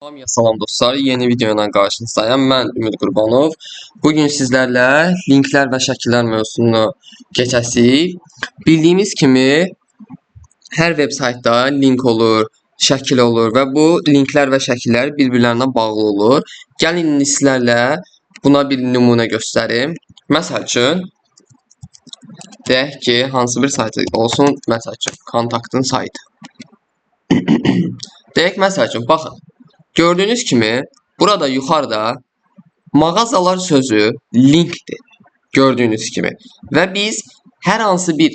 Hamıya salam dostlar, yeni video ilə qarşınızdayam. Mən Ümid Qurbanov. Bugün sizlərlə linklər və şəkillər mövzusunu keçəsik. Bildiyimiz kimi hər veb saytda link olur, şəkil olur və bu linklər və şəkillər bir-birlərinə bağlı olur. Gəlin indi sizlərlə buna bir nümunə göstərim. Məsəl üçün deyək ki, hansı bir sayt olsun, məsəl üçün kontaktın saytı. Deyək məsəl üçün, baxın. Gördüyünüz kimi burada yuxarıda mağazalar sözü linkdir. Gördüyünüz kimi. Və biz hər hansı bir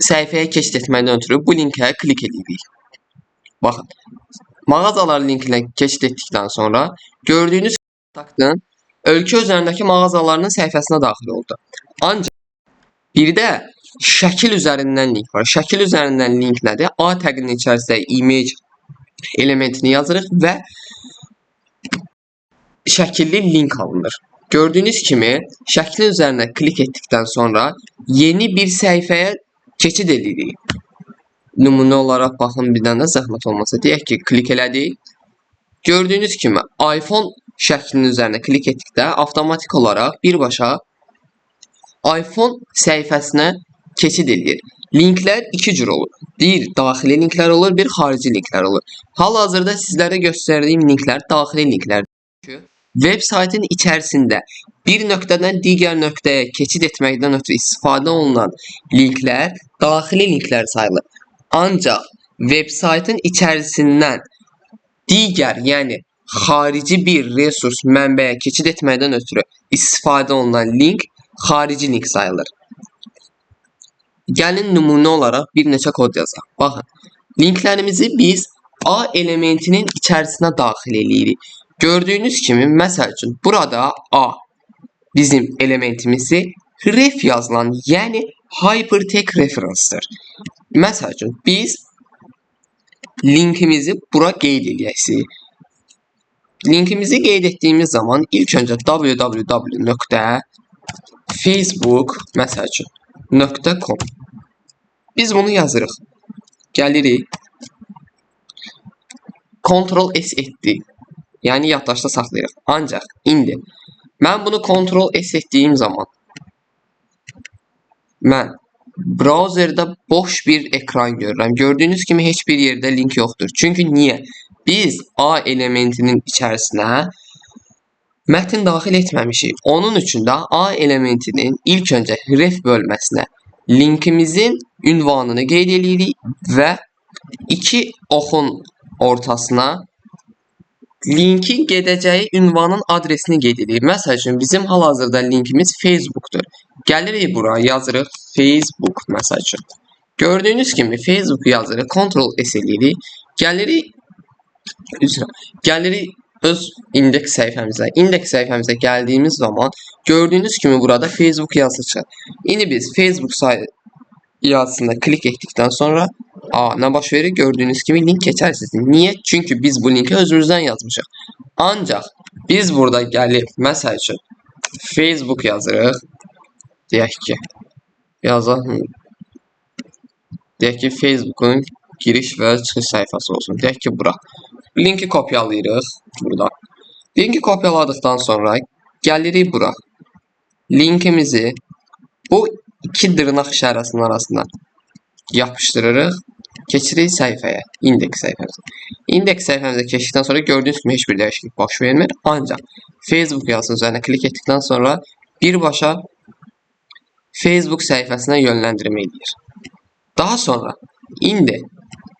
səhifəyə keçid etməkdən ötürü bu linkə klik edirik. Baxın. Mağazalar linkinə keçid etdikdən sonra gördüyünüz kontaktın ölkə üzərindəki mağazalarının səhifəsinə daxil oldu. Ancaq bir də şəkil üzərindən link var. Şəkil üzərindən link nədir? A təqinin içərisində image elementini yazırıq və şəkilli link alınır. Gördüyünüz kimi şəklin üzərinə klik etdikdən sonra yeni bir səhifəyə keçid edirik. Nümunə olaraq baxın bir dənə zəhmət olmasa deyək ki, klik elədik. Gördüyünüz kimi iPhone şəklinin üzərinə klik etdikdə avtomatik olaraq birbaşa iPhone səhifəsinə keçid edir. Linklər iki cür olur. Bir daxili linklər olur, bir xarici linklər olur. Hal-hazırda sizlərə göstərdiyim linklər daxili linklərdir. Çünki web saytın içərisində bir nöqtədən digər nöqtəyə keçid etməkdən ötürü istifadə olunan linklər daxili linklər sayılır. Ancaq web saytın içərisindən digər, yəni xarici bir resurs mənbəyə keçid etməkdən ötürü istifadə olunan link xarici link sayılır. Gəlin nümunə olaraq bir neçə kod yazaq. Baxın, linklərimizi biz A elementinin içərisinə daxil eləyirik. Gördüyünüz kimi, məsəl üçün, burada A bizim elementimizi ref yazılan, yəni hypertext reference'dır. Məsəl üçün, biz linkimizi bura qeyd eləyəsik. Linkimizi qeyd etdiyimiz zaman ilk öncə www.facebook məsəl üçün .com. Biz bunu yazırıq. Gəlirik. Ctrl S etdik. Yəni yaddaşda saxlayırıq. Ancaq indi mən bunu Ctrl S etdiyim zaman mən brauzerdə boş bir ekran görürəm. Gördüyünüz kimi heç bir yerdə link yoxdur. Çünki niyə? Biz A elementinin içərisinə mətin daxil etməmişik. Onun üçün də A elementinin ilk öncə ref bölməsinə linkimizin ünvanını qeyd edirik və iki oxun ortasına linkin gedəcəyi ünvanın adresini qeyd edirik. Məsəl üçün bizim hal-hazırda linkimiz Facebookdur. Gəlirik bura, yazırıq Facebook məsəl üçün. Gördüyünüz kimi Facebook yazırıq, Ctrl S eləyirik. Gəlirik üzrə. Gəlirik öz indeks səhifəmizə. İndeks səhifəmizə gəldiyimiz zaman gördüyünüz kimi burada Facebook yazısı çıxır. İndi biz Facebook yazısına klik etdikdən sonra nə baş verir? Gördüyünüz kimi link keçərsizdir. Niyə? Çünki biz bu linki özümüzdən yazmışıq. Ancaq biz burada gəlib məsəl üçün Facebook yazırıq. Deyək ki, yazaq. Deyək ki, Facebook'un giriş və çıxış səhifəsi olsun. Deyək ki, bura. Linki kopyalayırıq burada. Linki kopyaladıqdan sonra gəlirik bura. Linkimizi bu iki dırnaq işarəsinin arasına yapışdırırıq. Keçirik səhifəyə, indeks səhifəmizə. İndeks səhifəmizə keçdikdən sonra gördüyünüz kimi heç bir dəyişiklik baş vermir. Ancaq Facebook yazısının üzərinə klik etdikdən sonra birbaşa Facebook səhifəsinə yönləndirmə eləyir. Daha sonra indi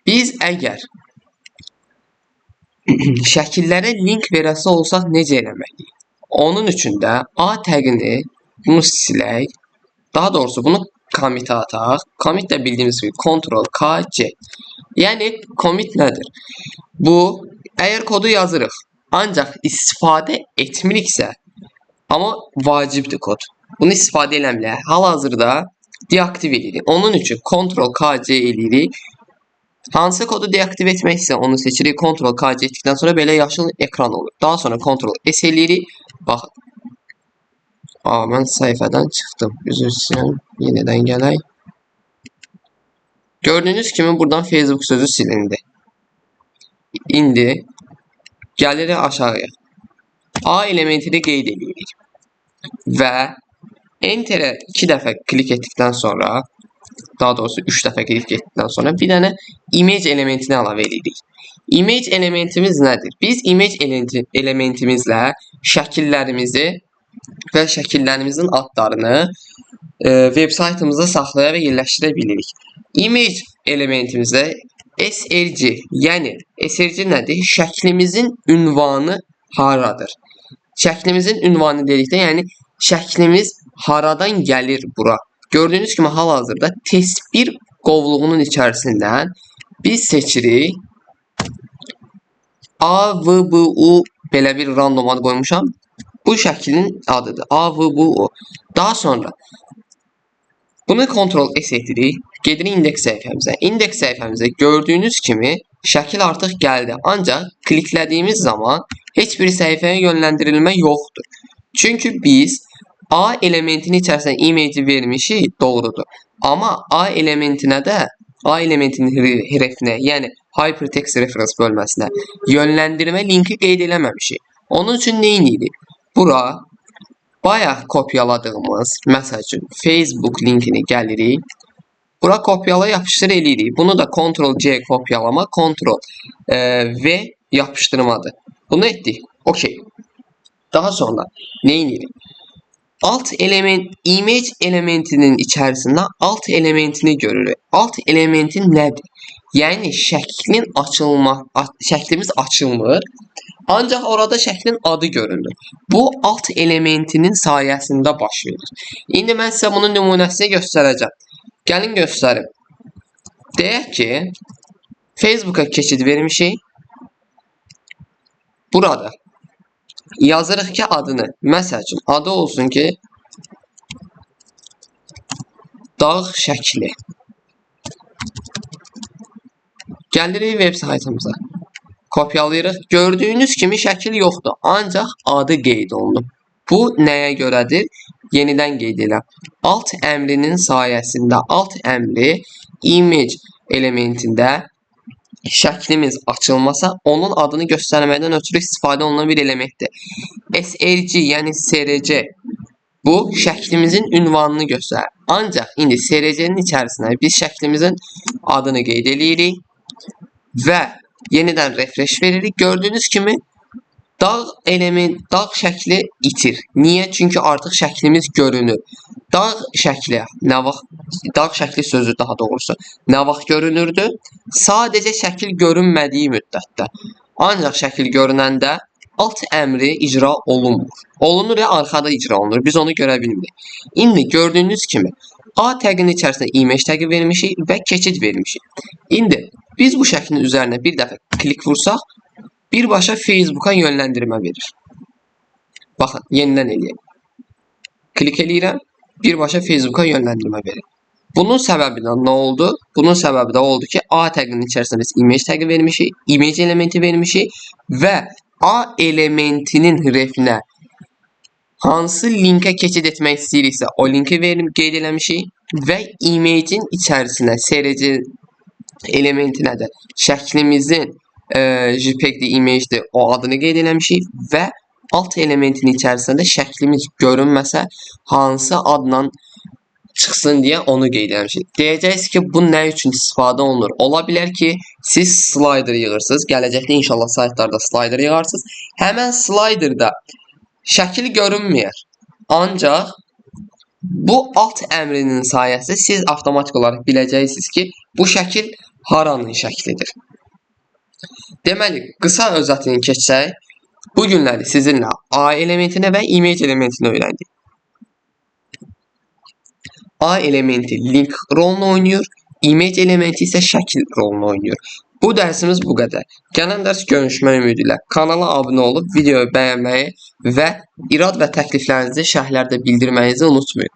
biz əgər şəkillərə link verəsi olsaq necə eləməliyik? Onun üçün də A təqini bunu silək. Daha doğrusu bunu commit ataq. Commit də bildiyimiz kimi Ctrl K C. Yəni commit nədir? Bu əgər kodu yazırıq, ancaq istifadə etmiriksə, amma vacibdir kod. Bunu istifadə eləmirik. Hal-hazırda deaktiv edirik. Onun üçün Ctrl K C eləyirik. Hansı kodu deaktiv etmək isə onu seçirik. Ctrl K C etdikdən sonra belə yaşıl ekran olur. Daha sonra Ctrl S eləyirik. Baxın. Mən səhifədən çıxdım. Üzr istəyirəm. Yenidən gələk. Gördüyünüz kimi buradan Facebook sözü silindi. İndi Gəlirik aşağıya. A elementini qeyd edirik. Və Enter'e 2 dəfə klik etdikdən sonra, daha doğrusu 3 dəfə klik etdikdən sonra bir dənə image elementini əlavə edirik. Image elementimiz nədir? Biz image elementimizlə şəkillərimizi və şəkillərimizin adlarını web saytımızda saxlaya və yerləşdirə bilirik. Image elementimizdə src, yəni src nədir? Şəklimizin ünvanı haradır? Şəklimizin ünvanı dedikdə, yəni şəklimiz haradan gəlir bura? Gördüyünüz kimi hal-hazırda test 1 qovluğunun içərisindən biz seçirik. A, V, B, U belə bir random ad qoymuşam. Bu şəklin adıdır. A, V, B, U. Daha sonra bunu Ctrl S edirik. Gedirik indeks səhifəmizə. İndeks səhifəmizə gördüyünüz kimi şəkil artıq gəldi. Ancaq kliklədiyimiz zaman heç bir səhifəyə yönləndirilmə yoxdur. Çünki biz A elementinin içərisinə image vermişik, doğrudur. Amma A elementinə də A elementinin hrefnə, yəni hypertext reference bölməsinə yönləndirmə linki qeyd eləməmişik. Onun üçün nə edirik? Bura bayaq kopyaladığımız, məsəl üçün Facebook linkini gəlirik. Bura kopyala yapışdır eləyirik. Bunu da Ctrl C kopyalama, Ctrl V yapışdırmadır. Bunu etdik. okey. Daha sonra nə edirik? Alt element, image elementinin içərisində alt elementini görürük. Alt elementi nədir? Yəni şəklin açılma, şəklimiz açılmır. Ancaq orada şəklin adı görünür. Bu alt elementinin sayəsində baş verir. İndi mən sizə bunun nümunəsini göstərəcəm. Gəlin göstərim. Deyək ki, Facebooka keçid vermişik. Burada yazırıq ki adını. Məsəl üçün adı olsun ki dağ şəkli. Gəlirik web saytımıza. Kopyalayırıq. Gördüyünüz kimi şəkil yoxdur. Ancaq adı qeyd olunub. Bu nəyə görədir? Yenidən qeyd edirəm. Alt əmrinin sayəsində alt əmri image elementində şəklimiz açılmasa, onun adını göstərməkdən ötürü istifadə olunan bir elementdir. src, yəni src bu şəklimizin ünvanını göstərir. Ancaq indi src-nin içərisinə biz şəklimizin adını qeyd eləyirik və yenidən refresh veririk. Gördüyünüz kimi dağ element, dağ şəkli itir. Niyə? Çünki artıq şəklimiz görünür. Dağ şəkli nə vaxt, dağ şəkli sözü daha doğrusu nə vaxt görünürdü? Sadəcə şəkil görünmədiyi müddətdə. Ancaq şəkil görünəndə alt əmri icra olunmur. Olunur ya arxada icra olunur. Biz onu görə bilmirik. İndi gördüyünüz kimi A təqinin içərisinə image təqi vermişik və keçid vermişik. İndi biz bu şəklin üzərinə bir dəfə klik vursaq, birbaşa Facebooka yönləndirmə verir. Baxın, yenidən eləyək. Klik eləyirəm, birbaşa Facebooka yönləndirmə verir. Bunun səbəbi də nə oldu? Bunun səbəbi də oldu ki, A təqinin içərisində biz image təqi vermişik, image elementi vermişik və A elementinin hrefnə hansı linkə keçid etmək istəyiriksə, o linki verim, qeyd eləmişik və image-in içərisinə src elementinə də şəklimizin JPEG-dir, image-dir, o adını qeyd eləmişik və alt elementinin içərisində də şəklimiz görünməsə, hansı adla çıxsın deyə onu qeyd eləmişik. Deyəcəksiniz ki, bu nə üçün istifadə olunur? Ola bilər ki, siz slider yığırsınız. Gələcəkdə inşallah saytlarda slider yığarsınız. Həmən sliderda şəkil görünməyər. Ancaq bu alt əmrinin sayəsində siz avtomatik olaraq biləcəksiniz ki, bu şəkil haranın şəklidir. Deməli, qısa özətini keçsək, bu günləri sizinlə A elementini və image elementini öyrəndik. A elementi link rolunu oynayır, image elementi isə şəkil rolunu oynayır. Bu dərsimiz bu qədər. Gələn dərs görüşmək ümidi ilə kanala abunə olub videoyu bəyənməyi və irad və təkliflərinizi şərhlərdə bildirməyinizi unutmayın.